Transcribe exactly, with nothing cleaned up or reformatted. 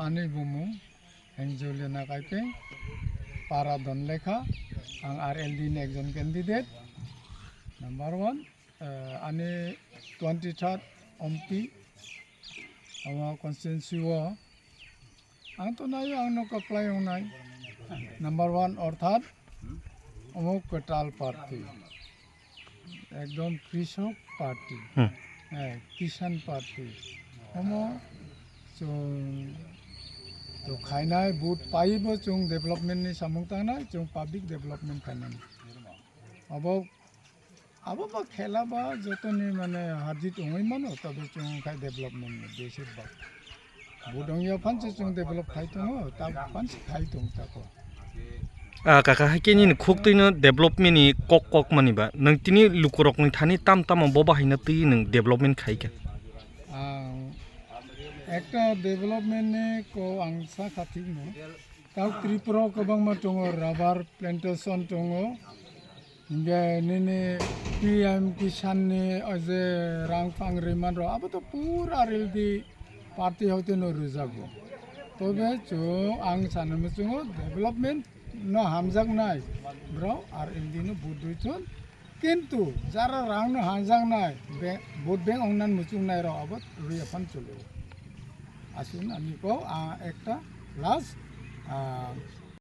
Ani bumung Angelina Kaipeng, para Donlekha, ang R L D ni ekjon candidate. Number one, eh, ani twenty third M P, omo constituency o ang to nai, ang no kaplai wngnai. Number one, orthat omo kwtal party. Ekdom Krishok party, Hmm. eh, Kisan party. Omo chwng to khainai, vote paibo chwng development ni samung tangnai, chwng public development khainani. Abo, abo ba khela ba jotoni mane harjit wngwi mano, tobe chwng khai development ni besir bak. Vote wngya phansi chwng develop khai tongo, ta phansi khai tong tako. Ah, kaka, haikhe nini khuk twi no development ni kok kok mani ba. Nwng tini lukurok ni thani tam tamo bo bahai no twi nwng development khai kha. Ang ekta development ni ko ang sa kha thik no. Tao Tripura o kwbangma tongo, rubber plantation tongo. Hingke nini P M Kisan ni o je rang pang riman rok, abo to pura R L D party hoite no rwjago. Tobe chwng ang sana muchungo development no hamjaknai borok R L D no vote rwi thun. Kintu jara rang no hamjaknai be-, vote bank ongnan muchungnai rok abo rwi aphan cholo. Asun ani ko, ah, ekta last, ah,